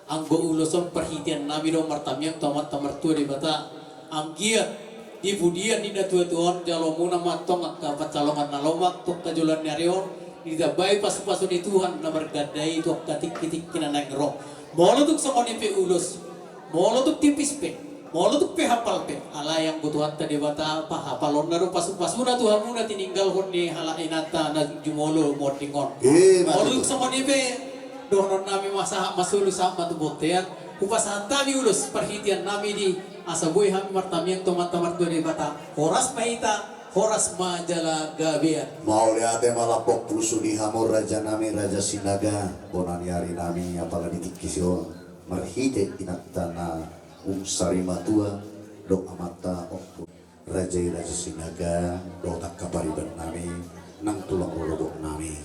Anggo ulos on parhitean nami do martamiang tu Amanta Martua Debata. Anggiat di pudian ni na tua-tua on, jalo muna ma tong angka pansalongan na lomak tu angka joloan ni ari on, ditambai pasu-pasu ni Tuhan na marganda i tu angka tingki-tingki na naeng ro. Molo tung songon i pe ulos, molo tung tipis pe, molo tung pe hapal pe, alai anggo Tuhanta Debata pahapalonna do pasu-pasuna tu hamu na tininggalhon ni halak inanta na jumolo monding on. Molo tung songon i pe, Dohonon nami ma sahat ma solu sahat ma tu bontean. Hupasahat hami ulos parhitean nami di, asa boi hami martamiang tu Amanta Martua Debata. Horas ma hita, horas ma jala gabean. Mauliate ma lampok pulusu di hamu raja nami, Raja Sinaga, bona ni ari nami, apala di tingki on, marhite inanta na umsari matua, dohot amanta Ompu Raja i, Raja Sinaga, dohot angka pariban nami, nang tulang lolobot nami.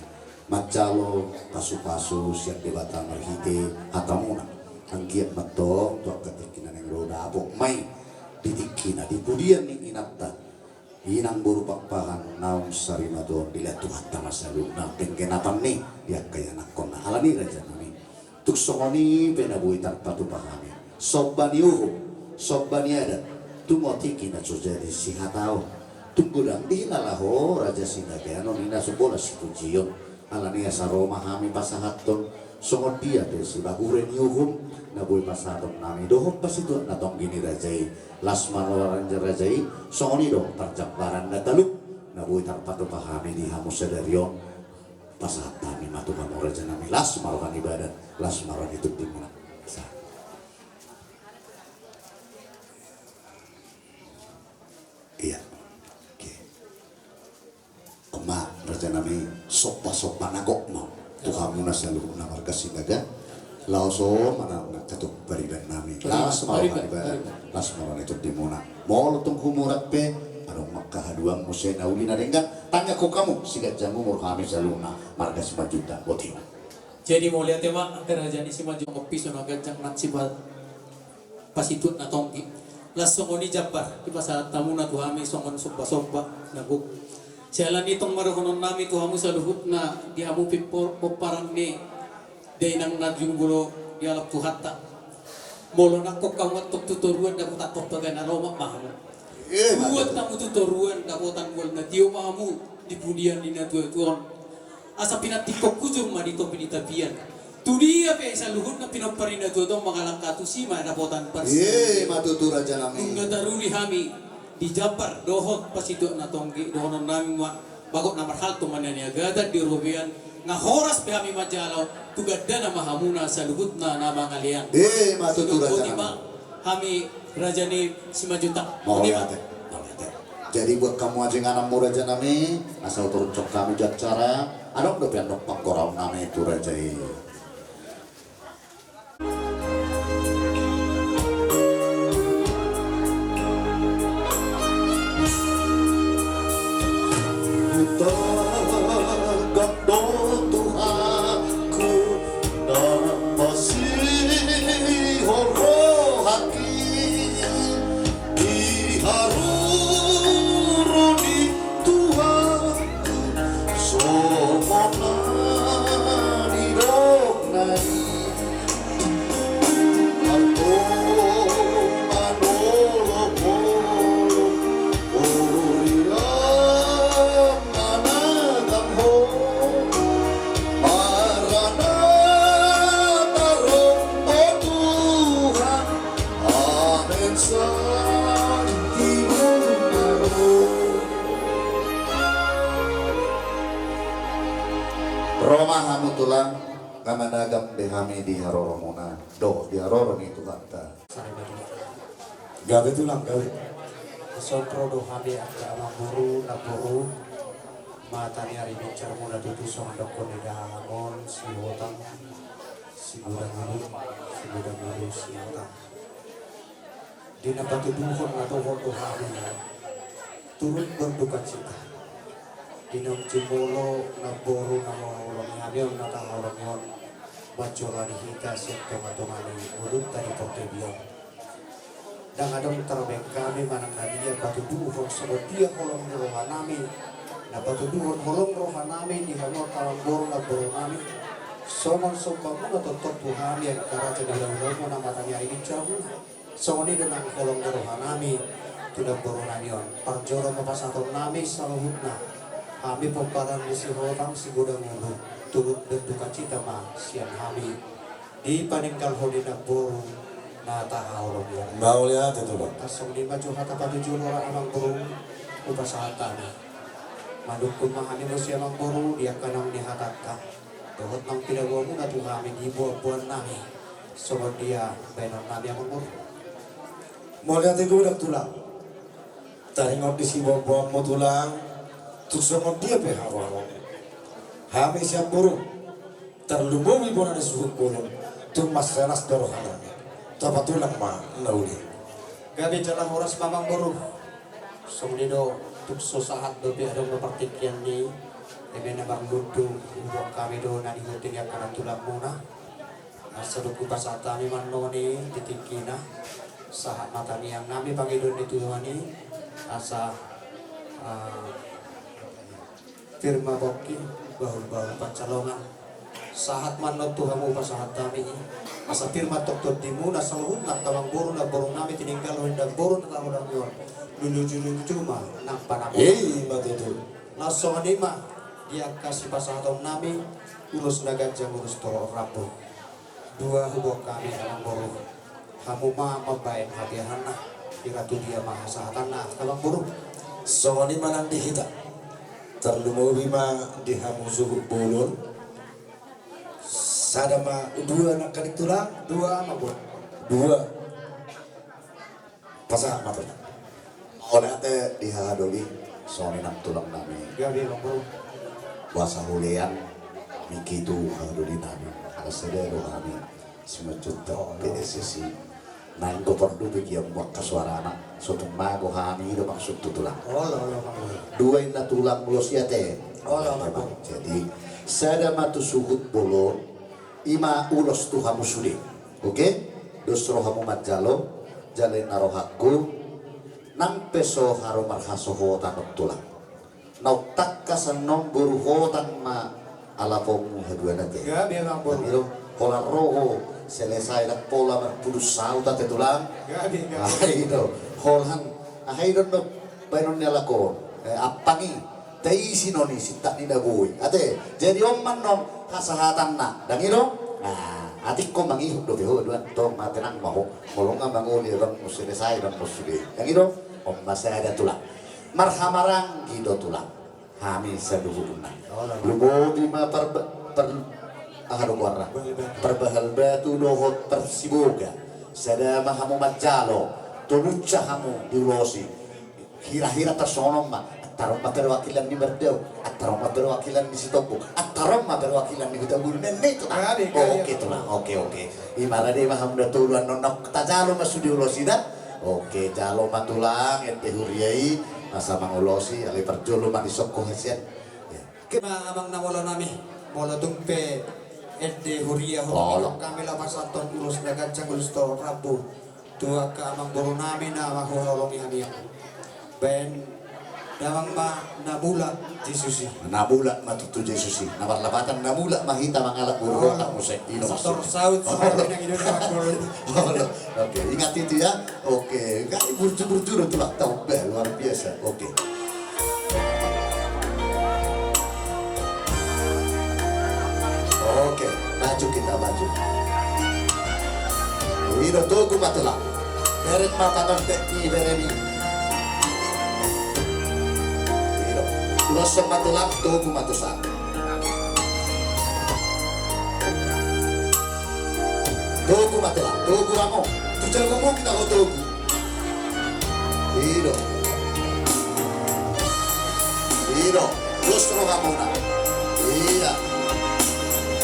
Manjalo pasupasu sian Debata marhite hatamuna. Anggiat ma antong tu angka tingki na naeng ro dapot ma i di tingkina, di pudian ni inanta, inang boru Pakpahan na umsari matua on, dilehon Tuhanta ma saluhutna penggenapan ni di angka ianakkonna. Alani raja nami, tung songon i pe na boi tarpatupa hami. Somba ni uhum, somba ni adat, tung otik i na so jadi sihataon. Tung godang di hinala ho Raja Sinaga, annon i na so pola sipujion. Alani asa ro ma hami pasahathon songon dia pe sibahere ni uhum na boi pasahaton nami dohot pasituak na tonggi ni raja i. Las ma roha ni raja i, songon i do parjambaran na talup na boi tarpatupa hami di hamu sadari on. Pasahat hami ma tu hamu raja nami, las ma roha ni badan, las ma roha ni tondimuna. Sa. Iya. Oke. On ma raja nami, somba-somba na gok ma tu hamuna saluhutna marga Sinaga. Laos on ma na, na angka tu pariban nami. Pariban, las ma roha ni badan, pariban, pariban. Las ma roha ni tondimuna. Molo tung humurang pe, adong ma angka haduan muse na uli na denggan. Tangianghon hamu siganjang umur hami saluhutna marga Simanjuntak, botima. Jadi mauliate ma angka raja ni Simanjuntak, ompis on na ganjang nang sipa-, pasituak na tonggi. Las songon i jambar dipasahat hamuna tu hami songon somba-somba na gok. Siala ni i tong ma dohonon nami tu hamu saluhutna, di hamu pimpo-, pomparan ni dainang na jumolo dialap Tuhanta. Molo nangkok hamu antong tu toruan, dapotan pambaga na lomak ma hamu. Eh, buat hamu tu toruan, dapotan mual na tio ma hamu di pudian ni natuatua on. Asa pinantikhon hujur ma di topi ni tapian. Tu dia pe saluhutna pinompar ni natuatua on mangalangka tusi ma dapotan parsi. Eh, ma tutu raja nami. Nunga taruli hami di jambar dohot pasituak na tonggi, dohonon nami ma bagot na marhalto ma na niagatan di robean, nga horas pe hami manjalo tu gandana ma hamuna saluhutna na mangalean. Eh, ma tutu raja nami. Hami raja ni Simanjuntak. Mauliate. Mauliate. Jadi buat hamu aja ingananmu raja nami, asa huturunhon hami di acara, adong dope annon panggoraon nami tu raja i. Hutangkas do Tuhanku na masihol rohangki di haroro ni Tuhanku, songon na nidokna i. Ro ma hamu tulang, nga managam be hami di haroromuna dohot di haroro ni Tuhanta. Gabe tulang, gabe. Songon ro do hami angka amangboru, namboru, mata ni ari binsarmuna tutu songon dokkon ni dahahangon, Sihotang, Sigodang Ulu, Sigodang Ulu, Sihotang. Di na patuduhon na dohot do hami turut berdukacita. Di na jumolo namboru na manghaholongi hami on, na tahaholongi on, manjolani hita sian tongatonga ni ngolunta di portibi on. Ndang adong tarbahen hami manang na dia patuduhon songon dia holong ni rohanami, na patuduhon holong rohanami di hamu angka amangboru namboru nami. Songon sombamuna tongtong tu hami angka raja di hulahula, na mata ni ari binsarmuna. Songon i do nang holong ni rohanami tu namboru nami on. Parjolo ma pasahaton nami saluhutna, hami pomparan ni Sihotang Sigodang Ulu, turut berdukacita ma sian hami di paninggalhon ni namboru na tahaholongi on. Mauliate tulang. Asa songon i ma jo hata patujuon roha amangboru hupasahat hami. Manungkun ma hami muse amangboru di angka naung nihatanta. Dohot nang pinaboamuna tu hami di boanboannami. Songon dia baenonnami, amang boru? Mauliate godang, tulang. Taringot di siboanboanmu, tulang, tung songon dia pe haroharomu, hami sian boru, tarlumobi bona ni suhut bolon, tung mansai las do rohanami. Tapatulang ma na uli. Gabe jala horas ma, amang boru. Songon i do, tung so sahat dope adong do partingkian ni i, eme na marlundu, huboan hami do na nihut ni angka nantulangmuna. Asa dung hupasahat hami ma annon i di tingkina, sahat ma tangiangnami pangidoan ni Tuhan i, asa, ah, pir ma pongki, bahulbahul pansalongan. Sahat ma annon tu hamu pasahat hami i, asa pir ma tongtongmu na saluhutna angka amang boru, namborunami, tininggalhon indahan boru na tahu dami on. Lulujuluju ma nang panapa. I ma tutu. Laos songon i ma di angka sipasahatonnami, ulos na ganjang ulos torop rambu. Dua huboan hami, amang boru. Hamu ma mambaen hadiahanna, hira tu dia ma hasahatanna, amang boru. Songon i ma nang di hita. Tarlumobi ma di hamu suhut bolon. Sada ma, dua nangkin, tulang? Dua ma, boru. Dua. Pasahat ma, tulang. Mauliate di hahadoli, songon i nang tulangnami. Gabe, amang boru. Boasa hulean mingki tu hahadolinami. Ala sada do hami simanjuntak P S S I. Naeng do porlu pe gia muangka suarana. So tung mago hami do maksud tu, tulang. Olo, olo, amang boru. Dua inna, tulang, ulos i, ate. Olo, amang boru. Jadi sada ma tu suhut bolon. I ma ulos tu hamu sude. Oke? Dos rohamu manjalo, jala inna rohangku, nang pe so haru marhasohotan on, tulang, naung tangkas annon boru, holan ma alaponmu haduan, ate. Gabe, amang boru. Holan ro ho selesai, ndang pola marpudun saut, ate, tulang. Gabe, gabe. Aha i do? Holan, aha i do annon baenon ni halak on? Eh, ampang i. Taisi non i sintak ni na boi, ate. Jadi on ma annon hasahatanna, ndang i do? Nah, atik ho mangihut dope ho, duan tong ma, tenang ma ho. Molo nga mangoli abangmu, selesai do annon sude, ndang i do? On ma sada, tulang. Marhamaranggi do, tulang, hami saluhutna. Lumobi ma par, par, aha do goarna? Parbahal batu dohot parsiboga. Sada ma hamu manjalo, tolu sa hamu diulosi. Hira-hira tarsongon on ma, antar on ma perwakilan ni Mardaun, antar on ma perwakilan ni Sitompul, antar on ma perwakilan ni Hutabulu, ninna i, tulang. Gabe, gabe. Oke, tulang, oke, oke. I ma rade ma hamu na tolu annon, tajalo ma sude ulos i da. Oke, jalo ma, tulang, ende huria i asa mangulosi, alai parjolo ma dison ho hasian. Oke. Ma amang na molo nami, molo tung pe ende huria ho, hami laho pasahathon ulos na ganjang, ulos torop rambu tu angka amangboru nami na manghaholongi hami on. Baen damang ma na mulak Jesus i. Na mulak ma tutu Jesus i. Na marlapatan na mulak ma hita mangalap boru hotang muse. I do maksudna. Saut. Olo. Oke, ingat itu ya. Oke, burju-burju do tulang, tau be, luar biasa. Oke. Oke, maju kita, maju. I do, togu ma tulang. Bere ma tangan pe ni bere ni. I do. Ulos ma tulang, togu ma tusan. Togu ma tulang, togu hamu. Tu jagomu hita ho togu. I do. I do. Dos rohamuna. Ia.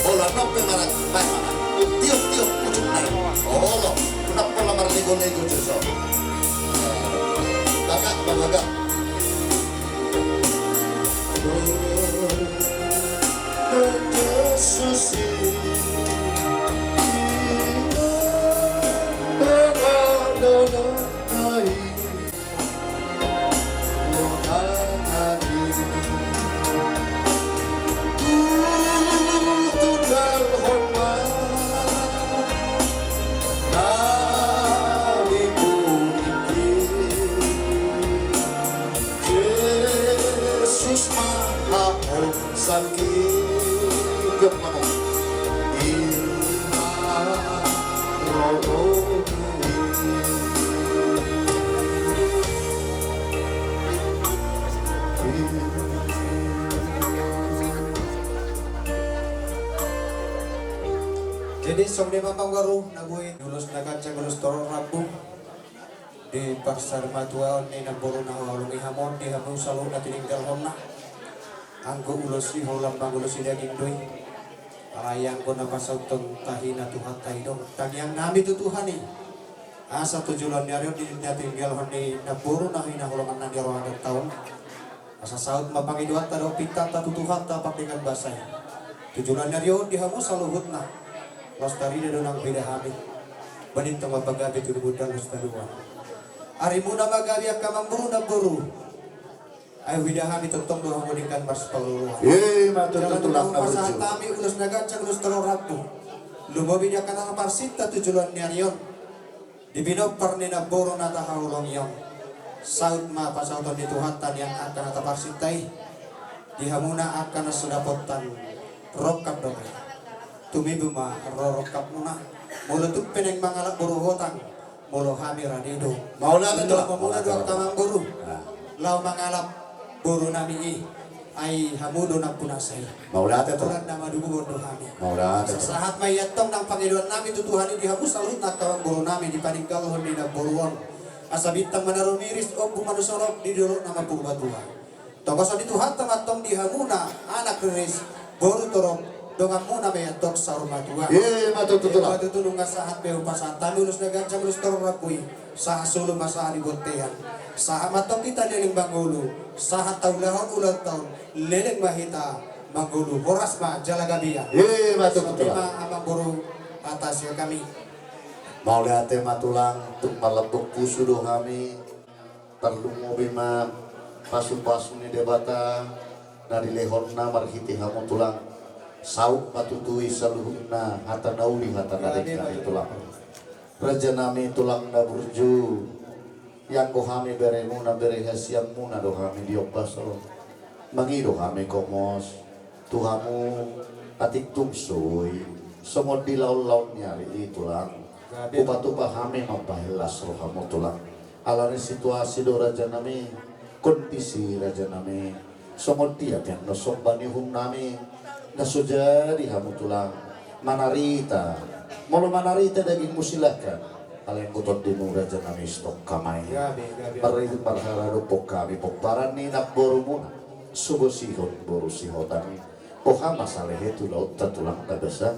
Olo, annon pe marag, baen ma. Tiop, tiop, ujungna. Olo. Unang pola marlego-lego, Jesus. Bagak, bagak. Jesus ma hamu sangkip. Tiop ma hamu. I ma rohamu. Songon dia ma amangboru, na boi ulos na ganjang ulos torop rambu. Di parsarimatuaon ni namboru na haholongi hamu on di hamu saluhutna tininggalhonna. Anggo ulos i holan mangulosi daging do i. Alai anggo na pasauthon tahi na Tuhanta i do tangiang nami tu Tuhan i. Asa tu joloan ni ari on di na tininggalhon ni namboru na hinaholonganna di ari on. Asa saut ma pangidoanta dohot pintanta tu Tuhanta pardenggan basa i. Tu joloan ni ari on di hamu saluhutna. Laos tarida do nang huida hami. Balintang ma pagabe tu di bontean laos tadoan. Arimuna ma gabe angka amangboru namboru. Ai huida hami tongtong do hamu denggan marsipaolooloan. Ima tutu. Jala tulang na burju, pasahat hami ulos na ganjang ulos torop rambu. Lumobi di angka na parsinta tu joloan ni ari on. Di pinompar ni namboru na tahaholongi on. Saut ma pasauton ni Tuhanta nian angka na taparsinta i. Di hamuna angka na so dapotan rongkap dope. Tumibu ma ro rongkapmuna. Molo tung pe naeng mangalap boru hotang. Molo hami rade do. Mauliate tulang. Molo do angka amangboru. Laho mangalap boru nami i. Ai hamu do nampunasa i. Mauliate tulang. Holan na madubuhon do hami. Mauliate tulang. Sahat ma i antong nang pangidoan nami tu Tuhan i di hamu saluhutna angka amangboru nami di paninggalhon ni namboru on. Asa bintang ma na rumiris ombun ma na sorop di dolok na marpurbatua. Tongason ni Tuhanta ma antong di hamuna anak riris boru torop donganmuna ma i antong saur matua. Ima tutu tulang. Ima tutu nunga sahat be hupasahat hami ulos na ganjang ulos torop rambu i. Sahat solu ma sahat di bontean. Sahat ma antong hita leleng mangolu. Sahat taulahon ulaonta on leleng ma hita mangolu, horas ma jala gabe. Ima tutu tulang. Songon i ma amangboru hata sian hami. Mauliate ma tulang, tung marlambok pusu do hami. Tarlumobi ma pasupasu ni Debata na dilehonna marhite hamu tulang. Saut ma tutu i saluhutna hata na uli hata na denggan i tulang. Raja nami tulang na burju, ianggo hami beremuna bere hasianmuna do hami di ombas on. Mangido hami gomos tu hamu atik tung so boi songon di laonlaon ni ari i tulang. Hupatupa hami mambahen las rohamu tulang. Alani situasi do raja nami, kondisi raja nami. Songon dia pe annon somba ni uhum nami na so jadi hamu tulang. Manarita, molo manarita dagingmu silakan. Alai anggo tondimu raja nami stop hamai. Marhite marhala dohot hami pomparan ni namborumuna. So bosihon boru Sihotang i. Boha ma salehe tu laonta tulang na basa.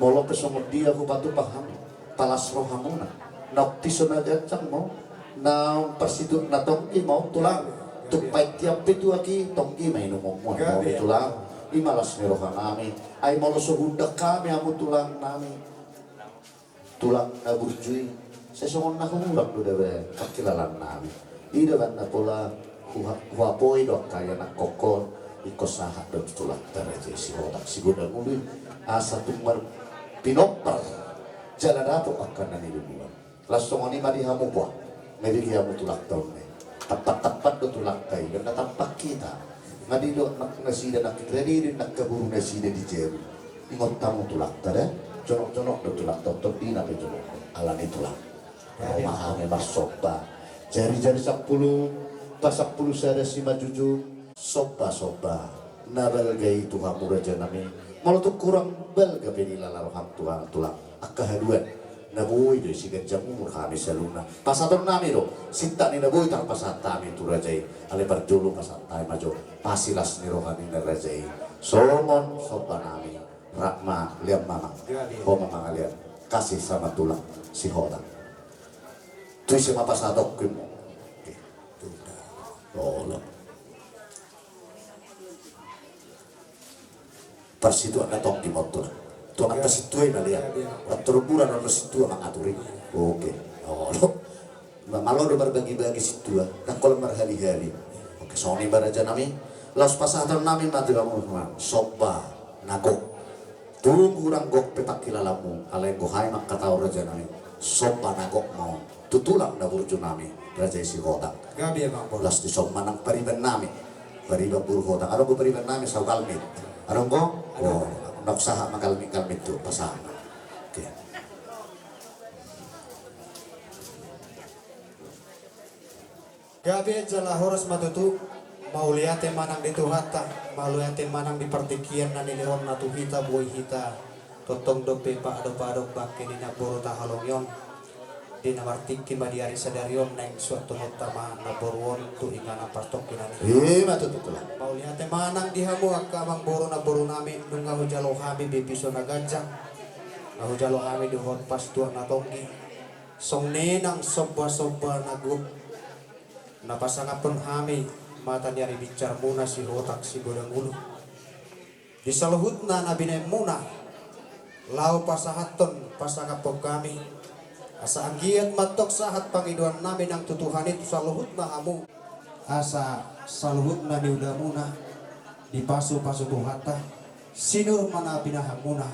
Molo pe songon dia hupatupa hami. Palas rohamuna. Naung piso na ganjang ma on. Naung parsituak na tonggi ma on tulang. Tung paintian pe tu aki tonggi ma inumonmu on tulang. Ima las ni roha nami. Ai molo so hundang hami hamu tulang nami. Tulang na burju i, sai songon na hurang do da be pangkilalaan nami. I do baen na pola huapoi do angka ianakhon, ingkon sahat do tu tulangta raja i Sihotang Sigodang Ulu i, asa tung marpinompar jala dapot angka na niluluan. Laos songon i ma di hamu pola. Mabege hamu tulangta on. Tampat-tampat do tulangta i, baen na tampak hita. Nga di do anak nasida na kira di do anak kaburu nasida di jabu. Ingot hamu tulangta da. Jonok-jonok do tulangta on tondina pe jonok. Alani tulang. Ro ma hami marsomba. Jari-jari sampulu, pasampulu sada simanjujung. Somba-somba na balga i tu hamu raja nami. Molo tung hurang balga pe nilala roham tulang, tulang. Angka haduan na boi do i siganjang umur hami saluhutna. Pasahaton nami do sinta ni na boi tarpasahat hami tu raja i. Alai parjolo pasahat hami ma jo pasilas ni roha ni na raja i. Songon somba nami. Rap ma lean ma amang. Ho ma mangalean. Kasih sama tulang Sihotang. Tu ise ma pasahatonku i. Olo. Parsituak na tonggi ma on tulang. Tu angka sintua i ma lean. Antong buran on sintua mangatur i. Oke. Olo. Malo do marbagi-bagi sintua. Nang holan marhali-hali. Oke songon i ma raja nami. Laos pasahaton nami ma tu hamu somba na gok. Tung hurang gok pe pangkilalamu, alai anggo hami mangkatahon raja nami, somba na gok ma on tu tulang na burju nami, raja i Sihotang. Gabe ma on. Laos disomba nang pariban nami, pariban boru Hotang. Adong do pariban nami saogalmit. Adong do? Adong. Nunga sahat ma galmit-galmit tu pasahat. Oke. Gabe jala horas ma tutu. Mauliate ma nang di Tuhanta, mauliate ma nang di partingkian na nilehonna tu hita, boi hita tu Tong dope paadop-adop bangke ni namboru taholongi on. Di na martingki ma di ari sadari on naeng suanhononta ma namboru on tu inganan partongkinan i. Ima tutu, Tulang. Mauliate ma nang di hamu angka amangboru namboru nami, nunga hujalo hami be piso na ganjang. Nga hujalo hami dohot pastuak na tonggi. Songon i nang somba-somba na gok na pasangaphon hami mata ni ari binsarmuna Sihotak Sigodang Ulu. Di saluhutna na binahenmuna laho pasahathon pasangaphon hami, asa anggiat ma antong sahat pangidoan nami nang tu Tuhan i tu saluhutna hamu. Asa saluhutna niulamuna dipasu-pasu Tuhanta, sinur ma na pinahanmuna,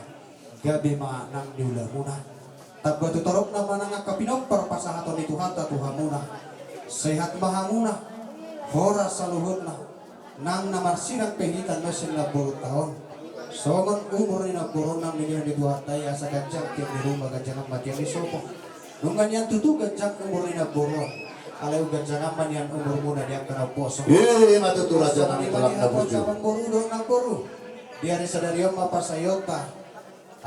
gabe ma nang niulamuna. Tamba tu toropna ma nang angka pinompar pasahaton ni Tuhanta tu hamuna. Sehat ma hamuna, horas saluhutna. Nang na marsirang pe hita na sian namborunta on, songon umur ni namboru on nang nilehon ni Tuhanta i, asa ganjang tiang ni ruma, ganjang ma tiang ni sopo. Nunga nian tutu ganjang umur ni namboru on, alai umganjang ma nian umurmuna di angka naposo. Ima tutu, raja nami, Tulang na burju. Songon i ma di hamu angka amangboru dohot namboru, di ari sadari on ma pasahatonta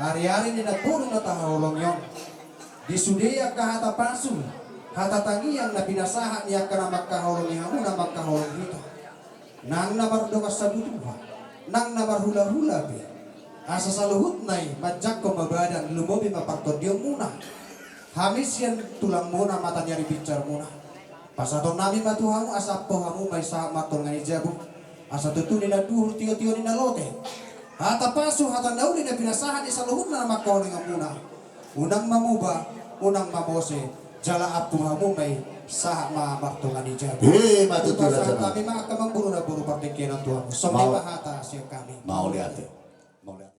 ari-ari ni namboru na tahaholongi on. Di sude angka hata pasu, hata tangiang na pinasahat ni angka na mangkaholongi hamu, na mangkaholongi hita, nang na mardongan sabutuha, nang na marhula-hula pe, asa saluhutna i manjangkon ma badan, lumobi ma partondionmuna. Hami sian tulangmuna, mata ni ari binsarmuna, pasahaton nami ma tu hamu asa ampo hamu ma i sahat martonga ni jabu, asa tutu ni na duhur, tio-tio ni na lote, hata pasu, hata na uli na pinasahat ni saluhutna na mangkaholongi hamuna, unang ma muba, unang ma mose, jala ampo hamu ma i sahat ma martonga ni jabu. Ima tutu, raja nami. Pasahat hami ma angka amangboru namboru partingkian on tu hamu. Songon i ma hata sian hami. Mauliate. Mauliate.